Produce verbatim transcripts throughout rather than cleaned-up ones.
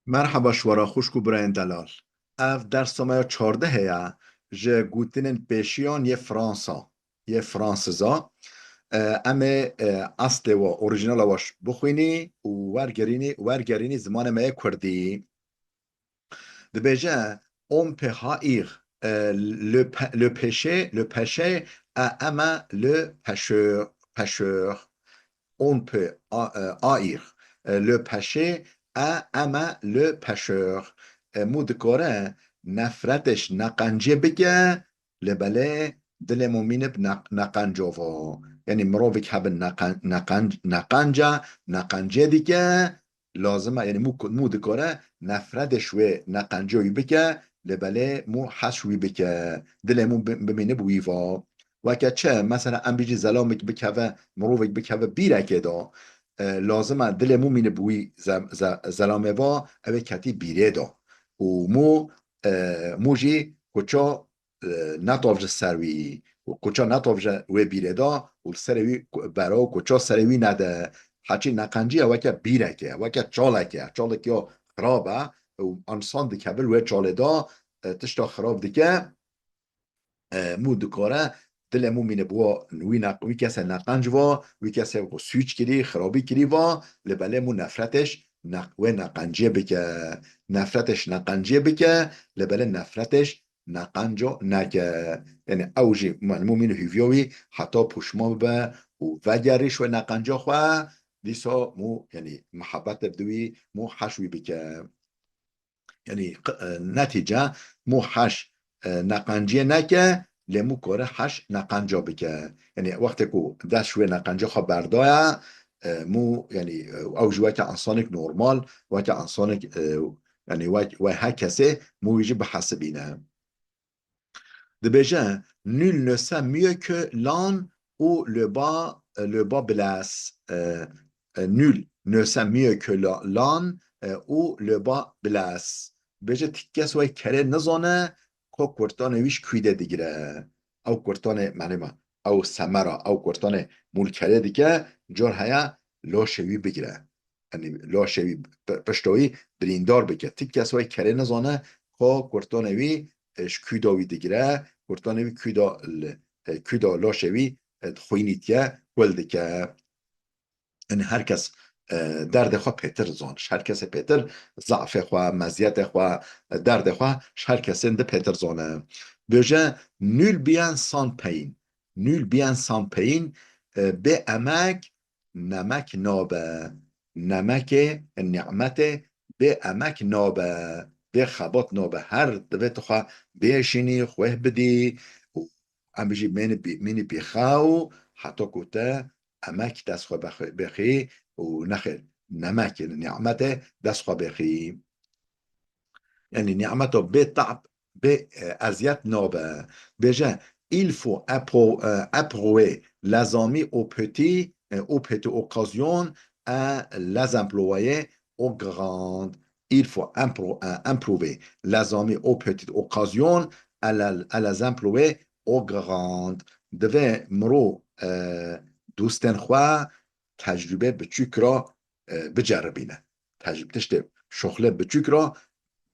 Merheba ji we re xwişk û birayên delal. Ev dersa me ya çardeh ye ji gotinên pêşiyan yê Fransa, yê Fransiza. E, em ê, e, eslê we, orîjinala we bixwînî û wergerînî, wergerînî zimanê me yê Kurdî. Dibêje, on peut haïr, e, le pe-, le péché, le péché et aimer le pécheur, pécheur. On peut a-, e, haïr, e, le péché et aimer le pécheur. E, mû dikare nefretê ji neqencê bike, lê belê dilê mûmînî bi neq-, neqenco va. Yanî mirovek hebin neqen-, neqenc-, neqenca, neqencê dike, lazim e, yanî mû, mû dikare nefretê ji wê neqencê wî bike, lê belê mû hez ji wî bike. Dilê mû bi-, bimîne bi wî va. Weke çi? Mesela em bêjî zelamêk bikeve, mirovek bikeve bîrekê de, e, lazim e dilê mûmînî bi wî ze-, ze-, zelamê va, ew ê ketî bîrê de. Û mû, e, mû jî kuça, e, netavje ser wî, û kuça netavje wê bîrê de, û li serê wî ku-, bera û kuça serê wî nede. Heçî neqenciya weke bîreke, weke çaleke, çalek ya xirab e, û însan dikeve li wê çalê de, e, tişta xirab dike, e, mû dikare dilê mûmînî bi wa, wî neq-, wî kesê neqenc va, wî kesê ku sûc kirî, xirabî kirî va, lê belê mû nefretê ji neq-, wê neqencê bike. Nefretê ji neqencê bike, lê belê nefretê ji neqenco neke. Yanî ew jî, yanî mûmîn û hîviya wî heta pûşma bibe û vegerî ji wê neqenca xwe, dîsa mû, yanî mihebetê bi wî, mû hez ji wî bike. Yanî q-, e, netîce mû hez ji, e, neqenciyê neke, lê mû kare hez ji neqenca bike. Yanî wextê ku dest ji wê neqencê xwe berdaye, e, mû, yanî, e, ew jî weke însanek normal, weke însanek, e, yanî wek, wek her kesê mû wî jî bihesibîne. Dibêje, nul ne sait mieux que l'âne ou le bâ, le bâ blesse. E, e, nul ne sait mieux que la-, l'âne, e, ou le bâ blesse. Dibêje, ti kes wê kerê nizane, ko kurtanê wî ji kwî de digire. Ew kurtanê, melê me, ew semera, ew kurtanê mû li kerê dike, car heye laşê wî bigire. Yanî laşê wî, p-, pişta wî birîndar bike. Ti kes wê kerê nizane, ka kurtanê wî, e, ji kûda wî digire, kurtanê wî kûda li, e, kûda laşê wî, e, dixwînîtiye, kul dike. Yanî her kes, e, derdê xwe pêtir zan. Ji her kesê pêtir zafê xwe, meziyetê xwe, e, derdê xwe ji her kesên di pêtir zane. Bêje, nul bien sans peine. Nul bien sans peine, e, bê emek nemek nabe. Nemekê, nîmetê bê emek nabe, bê xebat nabe. Her divê tu xwe bêşînî, xweh bidî û em jî mênî bî-, mînî bî xew heta ku te emek dest xwe bexwe-, bêxî û nexêr nemek, nîmetê dest xwe bêxî. Yanî nîmeta bê te'b, bê, e, eziyet nabe. Bêje, il faut appro-, e, approuver les amis aux petits, e, aux petites occasions et les employés aux grandes. Il faut impro-, e, approuver les amis aux petites occasions et les, et les employés aux grandes. Divê mirov, e, dostên xwe tecrûbe biçûk re, e, biceribîne. Tecrûbe tiştê şoxlê biçûk re,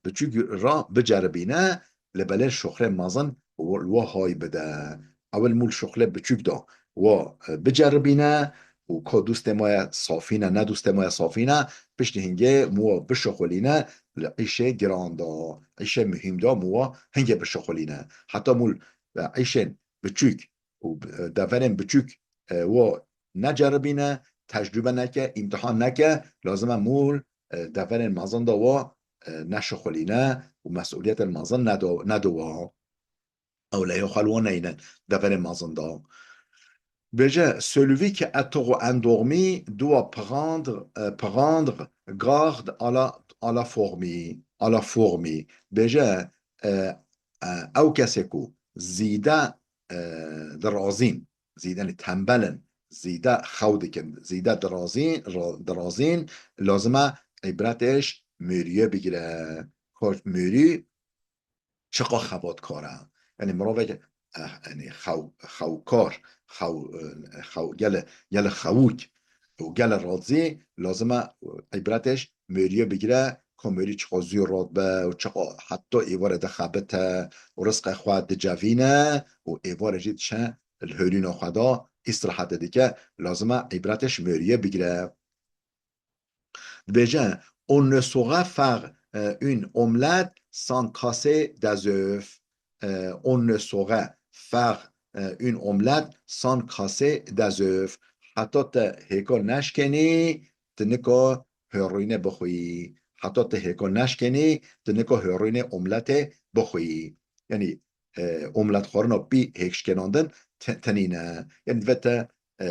biçûk re biceribîne, lê belê şoxlê mezin wa hay bide. Ewil mû li şoxlê biçûk de wa, e, biceribîne û ka dostê me ye safî ne, ne dostê me ye safî ne, piştî hingê mû wa bişixulîne li îşê giran de, îşê muhîm de mû wa hingê bişixulîne. Heta mû li, e, îşên biçûk û, e, deverên biçûk, e, wa neceribîne, tecrûbe neke, îmtihan neke, lazim e mû li, e, deverên mezin de wa, e, neşixulîne û mesûliyetên mezin nedo-, nediwa. Ewleya xwe li wan neynin deverên mezin de. Bêje, celui qui est trop endormi doit prendre, euh, prendre garde à la, à la fourmi, à la fourmi. Bêje, e, e, ew kesê ku zîde, e, dirazîn, zîde, yanî tembel in, zîde xew dikin, zîde dirazîn, ra-, dirazîn, lazim e îbretê ji mûriyê bigire. Ka mûrî çiqa xebatkar e. Yanî mirovek, eh, yanî xew-, xewkar, xew-, eh, xew-, gele, gele xewik û gele razî, lazim e îbretê ji mûriyê bigire, komorî çiqo zû rot be û çiqo heta êvarê dixebite û rizqê xwe dicevîne û êvarê jî diçe li hêlûna xwe de îstirahetê dike, lazim e îbretê ji moriyê bigire. Dibêje, on ne saurait faire, euh, une omelette sans casser des œufs. Euh, on ne saurait faire, euh, une omelette sans casser des œufs. Heta te hêka neşkenî, tu nika hêrînê bixwî. Heta te hêka neşkenî, tu nika hêrînê omletê bixwî. Yanî, e, omlet xwarina pî hêkşkenandin te-, tenîne. Yanî divê te, e,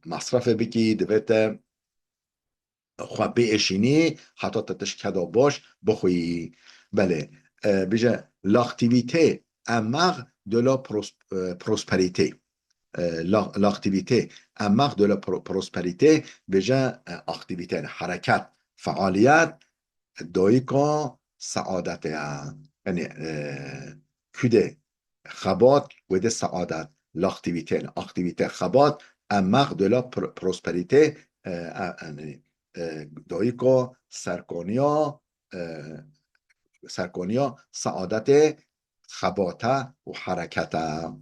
masrafê bikî, divê te xwe biêşînî, heta te tişt keda baş bixwî. Belê, e, bêje, l'activité aimère de la pros-, e, prospérité. E, la-, l'activité aimère de la pro-, prospérité, bêje, e, aktivîte, yanî hereket, fealiyet, dayika seadetê ye. Yanî, e, kudê xebat, wê de seadet, l'activité, yanî aktivîte, xebat, aimère de la pro-, prospérité, e, e, yanî, e, dayika serkaniya, e, serkaniya seadetê, xebata û hereketa.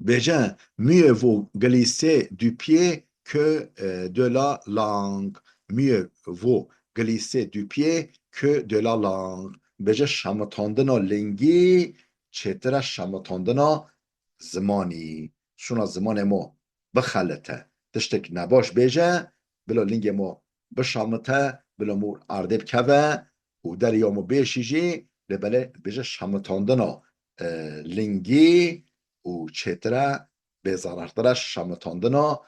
Bêje, mieux vaut glisser du pied que, euh, de la langue. Mieux vaut glisser du pied que de la langue. Bêje, şemitandina lingî çêtir e şemitandina zimanî. Şûna zimanê me bixelite. Tiştek nebaş bêje, bila lingê me bişamite, bila me erdê bikeve û derya me bêşî jî, lê belê bêje şemitandina, e, lingî û çêtir e, bêzarartir e şemitandina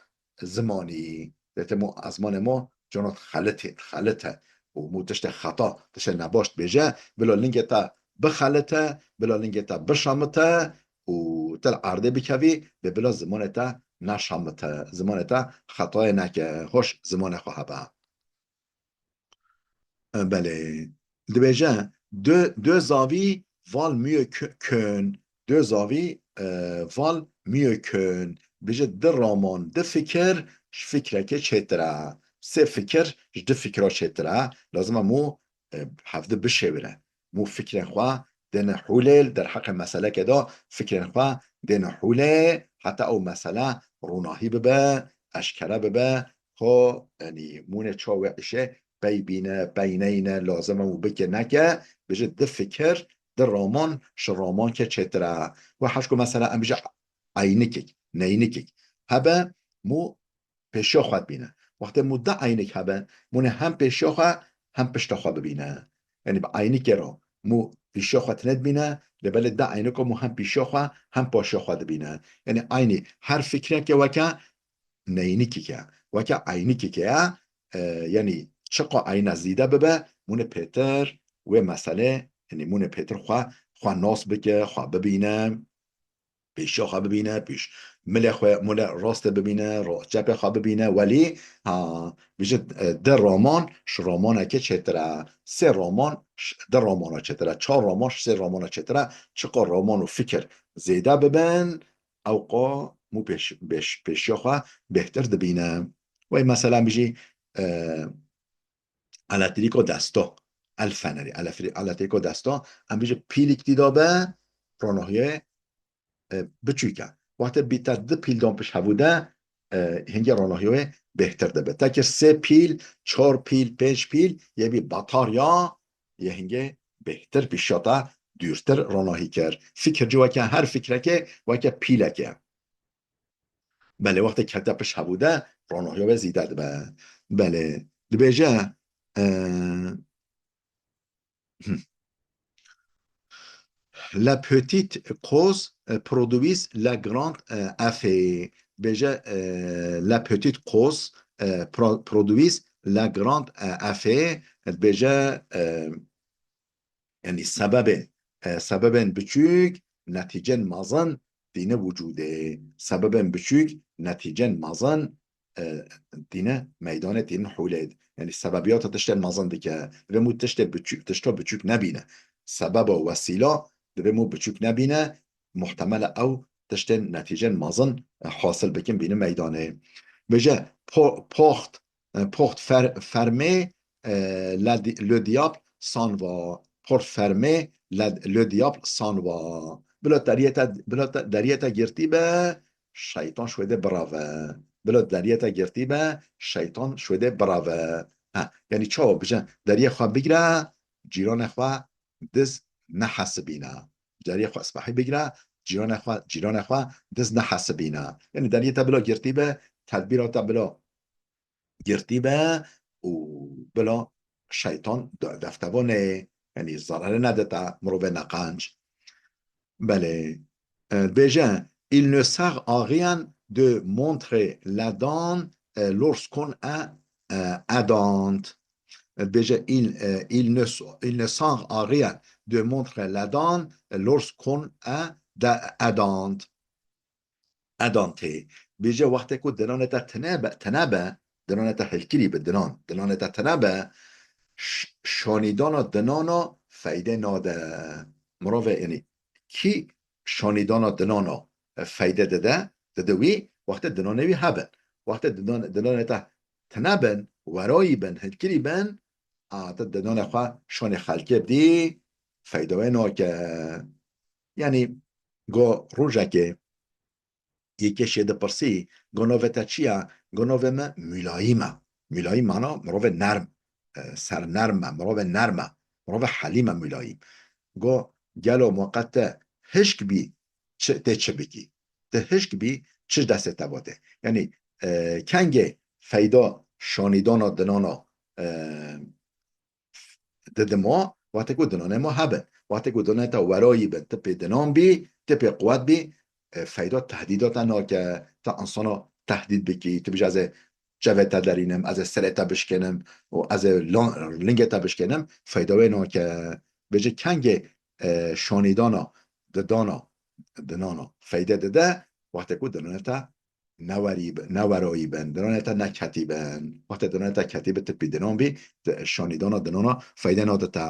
zimanî. Dê te mo ezmanê mo cana xelit e, xelit e. Û mo tiştê xeta, tiştê nebaş dibêje, bila lingê te bixelite, bila lingê te bişamite û te li erdê bikevî, lê bila zimanê te neşamite, zimanê te xetayê neke, hoş zimanê xwe hebe. E, belê. Dibêje, deux, deux avis valent mieux que, qu'un. Deux avis, e, valent mieux qu'un. Bêje, di raman, di fikir, ji fikrekê çêtir e. Sê fikir, ji di fikira çêtir e. Lazim e mû, e, hevdi bişêwire. Mû fikrên xwe dêne hûlê, li derheqê meseleke de fikrên xwe dêne hûlê, heta ew mesele ronahî bibe, eşkere bibe, xwe, yanî, mûnê çawa wê îşê pey bîne, pey neyne, lazim e û bike neke, bêje di fikir, di raman, ji ramankê çêtir e. Wê heşko mesela em bêje eynikek, neynikek hebe, mû pêşiya xwe dibîne. Wextê mû di eynik hebe, mûnê hem pêşiya xwe, hem pişta xwe bibîne. Yanî bi eynikê re mû pêşiya xwe tine dibîne, lê belê di eynika mû hem pêşiya xwe, hem paşiya xwe dibîne. Yanî eynî her fikrekê weke neynikeke, weke eynikeke ye, e, yanî çiqa eyna zîde bibe, mûnê pêtir wê meselê, yanî mûnê pêtir xwe, xwe nas bike, xwe bibîne, pêşiya xwe bibîne, pêş milê xwe, mûnê rastê bibîne, ro-, çepê xwe bibîne, welî, ha, bêje, e, di raman, ji ramanekê çêtir e. Sê raman, ş-, di ramana çêtir e. Çar raman, ji sê ramana çêtir e. Çiqa raman û fikir zêde bibin, ewqa mû pêş-, pêş-, pêşiya xwe bêhtir dibîne. Wey mesela em bijî, e, elektrîka desta, el feneri, elefri-, elektrîka desta, em bijî pîlik tî de be, ronahiyê, e, biçûk e. Wextê bî te di pîl dan pişt hevû de, e, hingê ronahiyê wê bêhtir dibe. Te kir sê pîl, çar pîl, pênc pîl, yê bî batarya, yê hingê bêhtir pêşiya te dûrtir ronahî kir. Fikir jî weke her fikrekê, weke pîlekê. Belê, wextê kete pişt hevû de, ronohiya wê zîde dibe. Belê, dibêje, e, hmm. La petite cause, e, produit la grande, e, effet. Dibêje, e, la petite cause, e, pro-, produit la grande, e, effet. Dibêje, e, Yanî sebebên, e, sebebên biçûk netîcên mezin tîne wicûdê. Sebebên biçûk netîcên mezin, e, tîne meydanê, tînin hûlê. Yanî sebebiyata tiştên mezin dike. Divê mû tiştê biçûk, tişta biçûk nebîne. Sebeba wesîla divê mû biçûk nebîne. Muhtemel e ew tiştên netîcên mezin, e, hasil bikin, bînin meydanê. Bêje, po-, poxt, e, poxt fer-, fermê, e, la di-, le diable s'en va. Porte fermée, la, le diable s'en va. Bila deriyê te, bila te, deriyê te girtî be, şeytan şwêdê birave. Bila deriyê te girtî be, şeytan şwêdê birave. Ha, yanî çawa bijin, deriyê xwe bigire, cîranê xwe diz nehesibîne. Deriyê xwe sibehî bigire, cîranê xwe, cîranê xwe diz nehesibîne. Yanî deriyê te bila girtî be, tedbîra te bila girtî be û bila şeytan de-, deftevonê, yanî zararê nedite mirovê neqenc. Belê. E, dibêje, il ne sert à rien de montrer la dent, e, lorsqu'on est, e, à dent. Dibêje, il, e, il ne, il ne sert à rien de montrer la dent lorsqu'on est à dent. Edantê. Bêje wextê ku dinanê te tine be, tine be, dinanê te hilkirî bi dinan, dinanê te tine be, ş-, şanîdana dinana feyde nade. Mirovê, yanî, kî şanîdana dinana feyde dide, dide wî, wextê dinanê wî hebin. Wextê dinan-, dinanê te tine bin, werayî bin, hilkirî bin, a, te dinanê xwe şanê xelkê bidî, feyda wê nake. Yanî, go rojekê, yekê şê dipirsî, go navê te çi ye? Go navê me Mûlayîm e. Mûlayîm mana mirovê nerm, e, sernerm e, mirovê nerm e, mirovê helîm e Mûlayîm. Go gelo ma qet te hişk bî, çi, tê çi bikî? Te hişk bî, çi destê te bo tê? Yanî, e, kengê feyda şanîdana dinana, e, didima, wextê ku dinanê ma hebin. Wextê ku dinanê te werayî bin, ti pê dinan bî, ti pê quwet bî, e, feyda tehdîda te nake, te insana tehdîd bikî, tu bijî ez ê çavê te derînim, ez ê serê te bişkênim û ez ê lan-, lingê te bişkênim, feyda wê nake. Bêje kengê, e, şanîdana, didana, dinana feyde dide, wextê ku dinanê te newerî bi-, newerayî bin, dinanê te neketî bin. Wextê dinanê te ketî bi, tu pî dinan bî, di şanîdana dinana feyde nade te.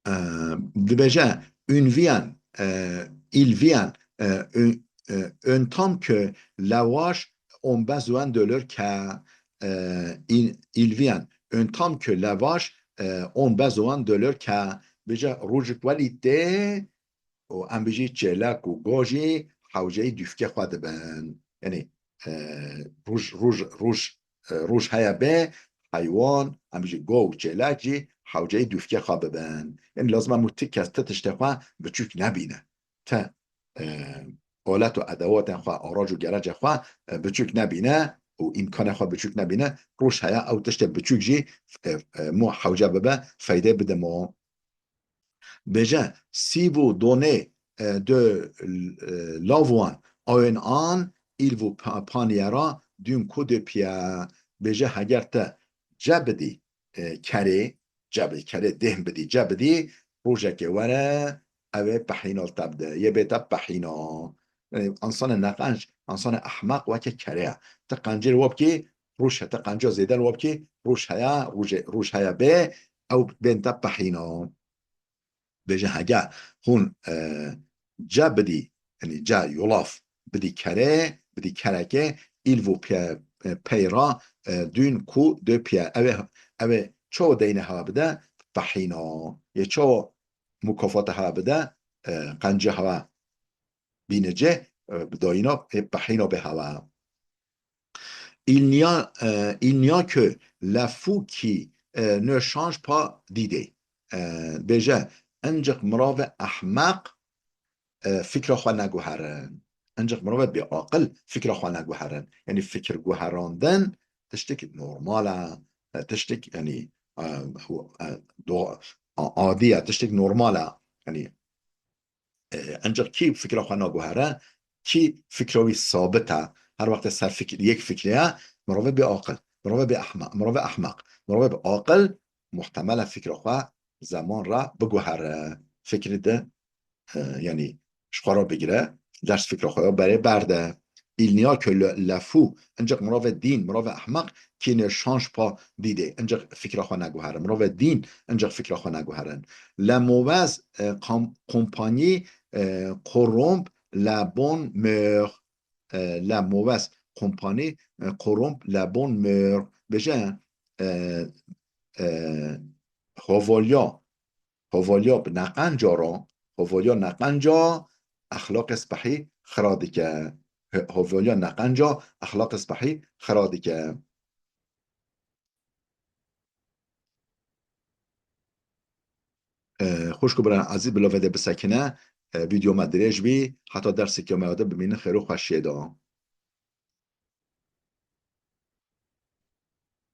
Eee, dibêje, une vient, eee, il vient, eee, un, eee, un temps que les vaches ont besoin de leur cœur. Eee, il, il vient un temps que les vaches, eee, ont besoin de leur cœur. Bêje, rojik welî tê, û em bijî çêlek û go jî hewceyî dûfkê xwe dibin. Yanî, e, roj, roj, roj, e, roj heye bê heywan, em bijî go û çêlek jî hewceyî dûfkê xwe bibin. Yanî lazim e mû ti kes ti tiştê xwe biçûk nebîne. Ti, e, alet û edewatên xwe, arac û gerecê xwe, e, biçûk nebîne û îmkanê xwe biçûk nebîne. Roj heye ew tiştê biçûk jî, e, e, mû hewce bibe, feydê bide mû. Bêje, si vous donnez, euh, de, euh, l'avoine à un âne, il vous pa-, paniera d'un coup de pied. Bêje, heger te ce bidî, e, kerê, ce bidî, kerê dêh bidî, ce bidî, rojekê were, ew ê pehîna li te bide. Yê bê te pehîna. Yanî, insanê neqenc, insanê ehmeq weke kerê ye. Ti qencê li we bikî, roj he-, ti qenca zêde li we bikî, roj heye, rojê, roj heye bê, ew bên te pehîna. Bêje hege hûn, e, ce bidî, yanî ce yolaf bidî kerê, bidî kerekê, il vous pie-, e, payera, e, d'un coup de pied. Ew ê, ew ê çawa deynê ha bide, pehîna. Yê çawa mukafata ha bide, e, qence ha bîne cê, e, bi dayîna, ê pehîna bê hewa. Il n'y a, euh, il n'y a que les fous qui, euh, ne changent pas d'idée. Euh, bêje, ancaq mirovê ehmeq, e, fikra xwe neguherin. Ancaq mirovê bêaqil fikra xwe neguherin. Yanî fikir guherandin tiştek normal e, e, tiştek, yanî, e, e, do-, a-, adî ye, tiştek normal e. Yanî, e, ancaq kî fikra xwe naguhere, kî fikra wî sabit e, her wextê ser fikir, yek fikirê ye, mirovê bêaqil, mirovê bêehme-, mirovê ehmeq, mirovê bêaqil muhtemel e fikra xwe zeman re biguhere. Fikirî de, e, yanî ji xwe re bigire, ders fikra xwe ya berê berde. Il n'y a que le, le fou, ancaq mirovê dîn, mirovê ehmeq, qui ne change pas d'idée, ancaq fikra xwe neguherin. Mirovê dîn, ancaq fikra xwe neguherin. La mauvaise, euh, com-, compagnie, euh, corrompt la bonne mœur. Euh, la mauvaise compagnie, euh, corrompt la bonne mœur. e, e, hovoliya, hovoliya bi neqenca re, hovoliya neqenca exlaqê spehî xira dike. He-, hovoliya neqenca exlaqê spehî xira dike. E, xwişk û birayên ezîz, bila vê de bisekine, e, vîdeo me dirêj bî, heta derseke me ya din bimînin xêr û xweşiyê de.